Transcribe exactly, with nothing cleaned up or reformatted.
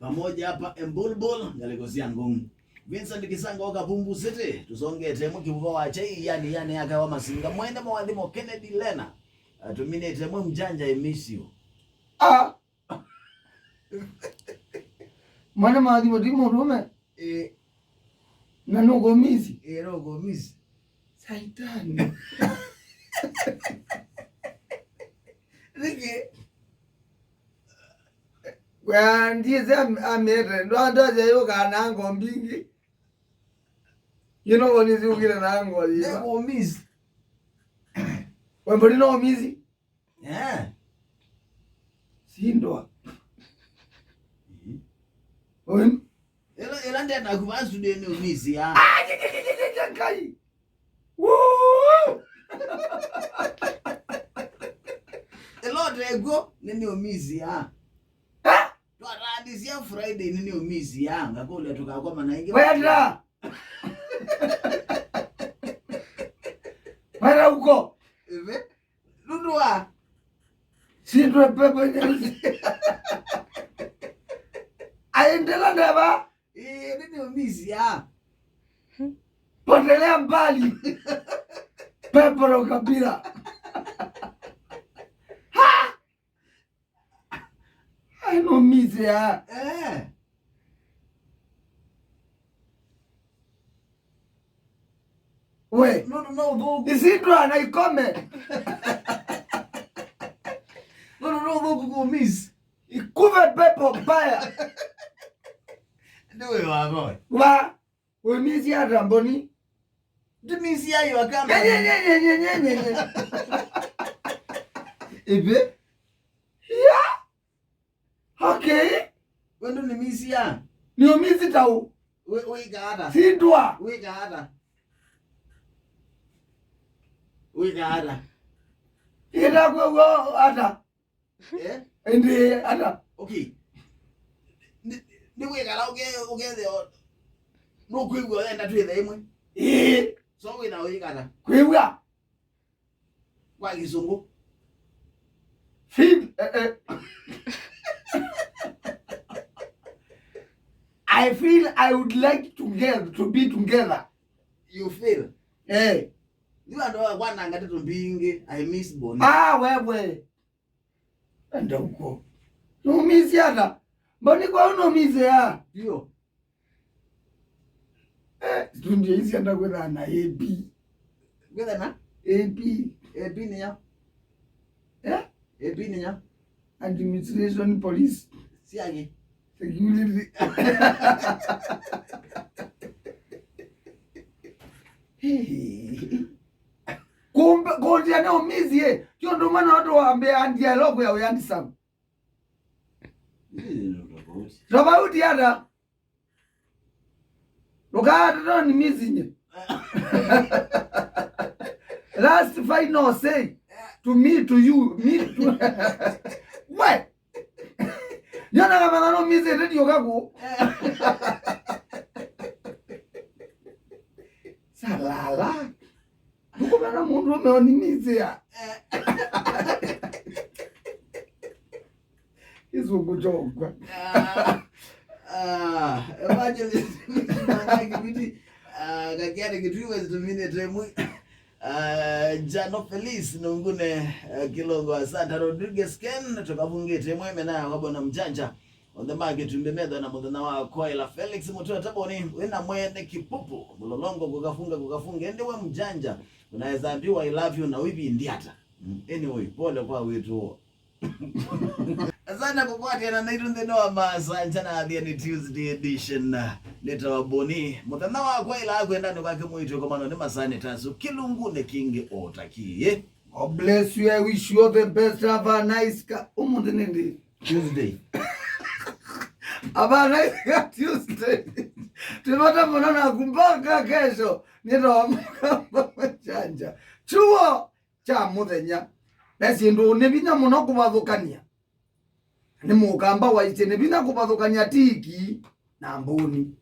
Pamoja hapa Embulbul, ngalĩko sya Ngong. Vincent Kisanga wa Kavumvu City, tũsongete ĩmwe kĩvuva wa chai, yani, yani yake wa Masinga. Mwene mawathimo Kennedy Lena, atũminĩte ĩmwe mjanja, I miss you. Ah! Mwana maathimo ti mũndũme. Eh. Na nũkũmisi. Eh, nũkũmisi. Saitani. Nĩkĩ? Kwa ndiĩsĩ am-, amĩte. Ndwandwasya yũkaa na ngo mbingĩ. Yĩno wonisi ũkĩte na ngo yĩva. Nĩkũmisi. Wemboni no ũmisi. Eh. Sindwa. Mhm. Oim. Ela, ela ndenda kuva studio nĩ ũmisi ya. Ah, Ngai. Woo! Ela ndekuo nĩ nĩ ũmisi ya. Ah? Twatandisia Friday nĩ nĩ ũmisi ya. Ngakũlya tũkakomana ĩngĩ. Wenda. Wenda uko. Eve. Nũndũ wa sindwe pepo nyeusi. Aendela ndeva. Ĩĩ, nĩ nĩ ũmisi ya. Potelea mbali. Pepo la ukabila. Ha! Ai, no ũmisi ya. Eh. We. No, no, no, no. Isindwa na ikome. No, no, no, no, kuku miss. Ikuve pepo mbaya. Ndio wewe wa boy. Wa. Ũmisi ata mboni? Ndimisi ya yo akamba. Nye, nye, nye. Ibe? Ya? Okay. Wendo nĩ misi ya? Nĩ ũmisi ta ũ? Wĩ, wĩka ata? Sindwa. Wĩka ata? Wĩka ata? Ĩta kwĩw'a ata? Eh? Ĩndĩ ata? Okay. Nĩ, nĩ wĩkala ũke-, ũkethĩa nũkwĩw'a wenda twĩthe ĩmwe. Ĩĩ. So wĩna ũyĩkata. Kwĩw'a. Kwa Kĩsũngũ. Feel, eh, eh. I feel I would like to get, to be together. You feel? Eh. Nĩ andũ wa kwananga ndeto mbingĩ, I miss Boni. Ah, wewe. Enda huko. Numisye ata? Mboni kwa unumisye ya? Ndio. Eh, studio hizi enda kwĩtha na A P. Kwĩtha na? A P. A P nĩ ya? Eh? A P nĩ ya? Administration police. Siagi. Security. Hey. Kumbe, kũndĩa nĩ ũmisi, ĩ. Ti ũndũ ũmwe na ũndũ wambĩa andia logo ya ũyandisa. Hii ni tofauti. Tofauti hata. Ndũkatatwa nĩ misi nye. Last final say to me, to you, me to we. Nyonaga matha no misi ndio kaku. Salala. Ndũkũmena mũndũ ũmeonimithĩa. Kĩsũngũ kyokwa. Ah, ah, Evangelist Mwangangi Biti, ah, Kakiani Kitui West, minute ĩmwe. Ah, Jano Felice Nungune, ah, Kilongo, Asante Rodriguez Ken, tũkavungĩte ĩmwe mena wa Bwana Mjanja. Onthe ma Kĩtumbĩ metho na mũthenya wa kwaĩla. Felix Mũtũa Taboni, wĩna mwene kĩpupu, mũlolongo kũkafunga, kũkafunga. Ĩndĩ we Mjanja, unaweza ambiwa I love you na ũivi ndiata. Mm, anyway, pole kwa wĩtu. Asante kũkwatĩana naitũ nthĩnĩ wa Masancha na Athiani Tuesday edition. Nĩtawa Boni. Mũthenya wa kwaĩla akwenda nĩ kwake mwĩtu komano nĩ masani tasu. Kĩlungunĩ kĩngĩ ũtakie. God bless you. I wish you all the best. Have a nice ka-, ũmũnthĩ nĩ ndĩ? Tuesday. Have a nice ka-, Tuesday. Tũvata mũno naku mpaka kesho. Nĩtawa Mũkamba Mjanja. Chuo kya mũthenya. Na syĩndũ nĩ vinya mũno kũvathũkany'a. Nĩ Mũkamba waisye nĩ vinya kũvathũkany'a tiki na mbũni.